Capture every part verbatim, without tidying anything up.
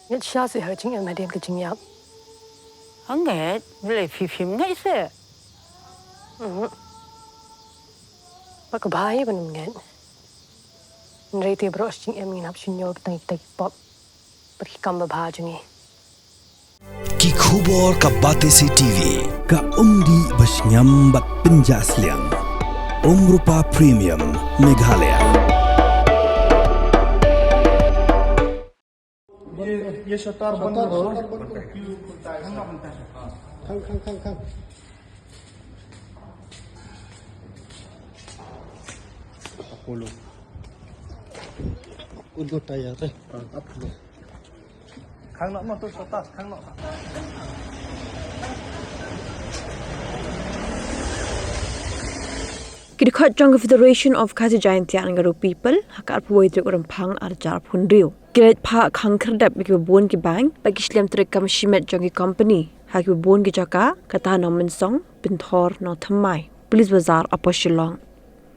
Ngeit shisha seh ha ka jingim hadien ka jingïap. Ngeit, balei phi phim ngeit seh? Mhm. Ba ka bha hi ban ym ngeit. Hynrei te baroh shi jingim ngin hap shim ïa ki tang ki pop bad ki kam babha jong ngi. Ki khubor ka Batesi TV, ka umdih ba shngiam bad pynjah sliang. Umrupa Premium, Meghalaya. ये, ये शटर बंद करो। शटर बंद करो। खंग, खंग, खंग, खंग। अपोलो। उनको टायर है। हाँ, अपोलो। खंग ना, ना, तो शटर, खंग ना। Ki dkhot jong ka Federation of Khasi Jaintia and Garo People ha ka arphew wei tarik u Rymphang arhajar arphew hynriew ki la leit phah khang khyrdep ïa kiba bun ki bank bad ki shlem treikam shimet jong ki company ha kiba bun ki jaka, kata ha Nongmynsong, Pynthor, Nongthymmai, Police Bazar hapoh Shillong.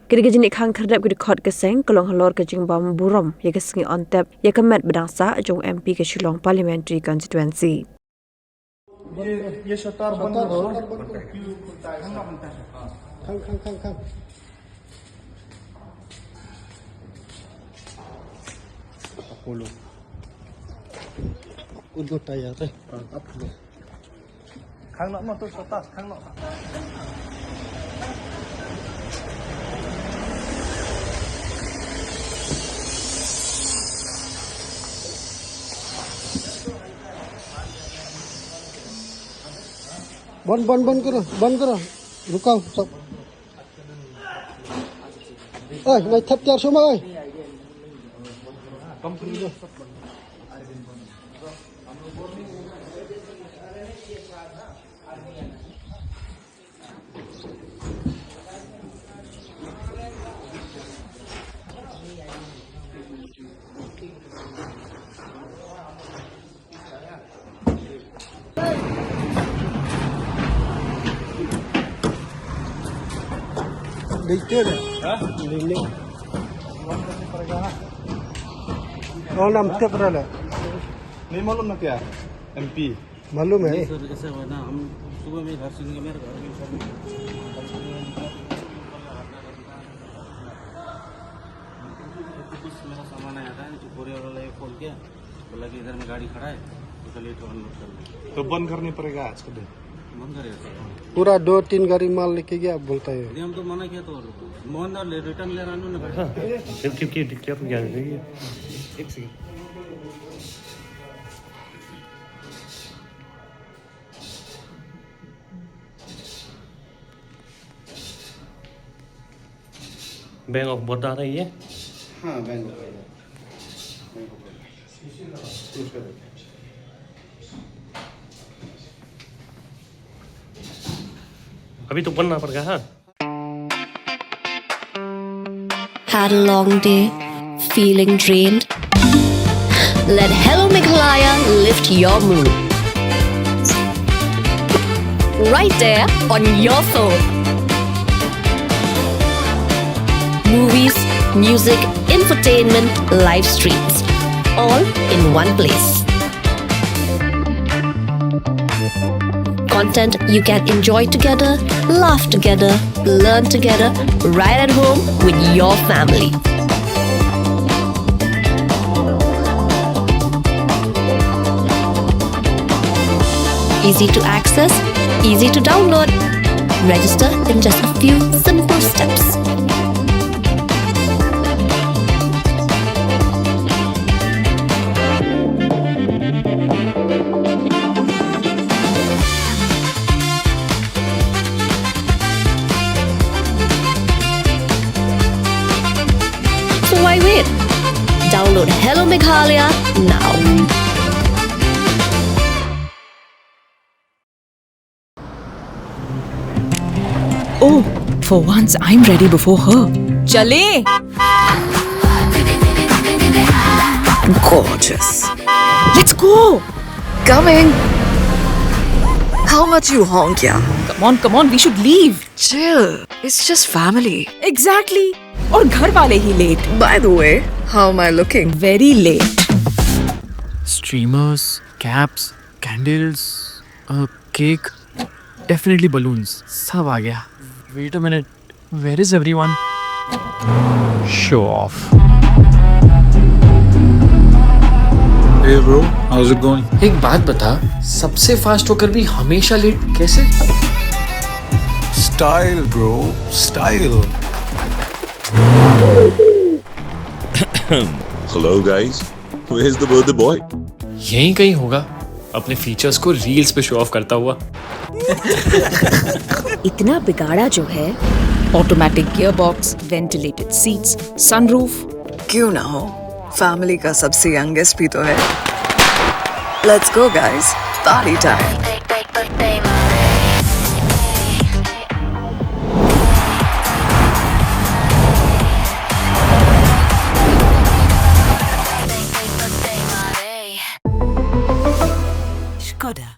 Kane ka jingkhang khyrdep ki dkhot ka seng ka long halor ka jingbym burom ïa ka sngi Onthep ïa ka met ba dang sah jong u M P ka Shillong Parliamentary Constituency. ये, ये शटर बंद करो। शटर बंद करो। खंग, खंग, खंग, खंग। अपोलो। उनको टायर है। हाँ, अपोलो। खंग ना, ना, तो शटर, खंग ना। बंद, बंद, बंद करो, बंद करो। रुको, सब। ओए, नहीं, थप चार सौ में, ओए। Detail है। हाँ? Detail। कौन नाम से पकड़ा है? नहीं मालूम ना क्या? एमपी। मालूम है? नहीं सर, ऐसा हुआ ना, हम सुबह में घर से निकले, मेरे घर में सर, कुछ मेरा सामान आया था, जो बोरिया वाला ये खोल के, बोला कि इधर में गाड़ी खड़ा है, उसे लेट अनलोड कर लो। तो बंद करनी पड़ेगा आज का दिन। बंद करेगा सर। पूरा दो तीन गाड़ी माल लेके गया बोलता है। अरे हम तो मना किया तो मोहन दा ले, रिटर्न ले रहा हूँ ना गाड़ी। हाँ, क्यों, क्यों, क्यों, क्या, क्या, क्या, एक सेकंड। बैंक ऑफ बड़ौदा है ये? हाँ, बैंक ऑफ बड़ौदा। बैंक ऑफ बड़ौदा। अभी तो बनना पड़ेगा, हाँ? Had a long day? Feeling drained? Let Hello Meghalaya lift your mood. Right there on your phone. Movies, music, entertainment, live streams, all in one place. Content you can enjoy together, laugh together, learn together, right at home with your family. Easy to access, easy to download. Register in just a few simple steps. So why wait? Download Hello Meghalaya now. Oh, for once I'm ready before her. चले। Gorgeous. Let's go. Coming. How much you honk, yeah? Come on, come on, we should leave. Chill. It's just family. Exactly. और घर वाले ही late. By the way, how am I looking? Very late. Streamers, caps, candles, a cake, definitely balloons. सब आ गया. Wait a minute, where is everyone? Show off. Hey bro, how's it going? एक बात बता, सबसे फास्ट होकर भी हमेशा लेट कैसे? Style, bro, style. Hello guys, where's the birthday boy? यहीं कहीं होगा, अपने फीचर्स को रील्स पे शो ऑफ करता हुआ. इतना बिगाड़ा जो है. Automatic gearbox, ventilated seats, sunroof. क्यों ना हो, फैमिली का सबसे यंगेस्ट भी तो है. Let's go guys, party time. Skoda.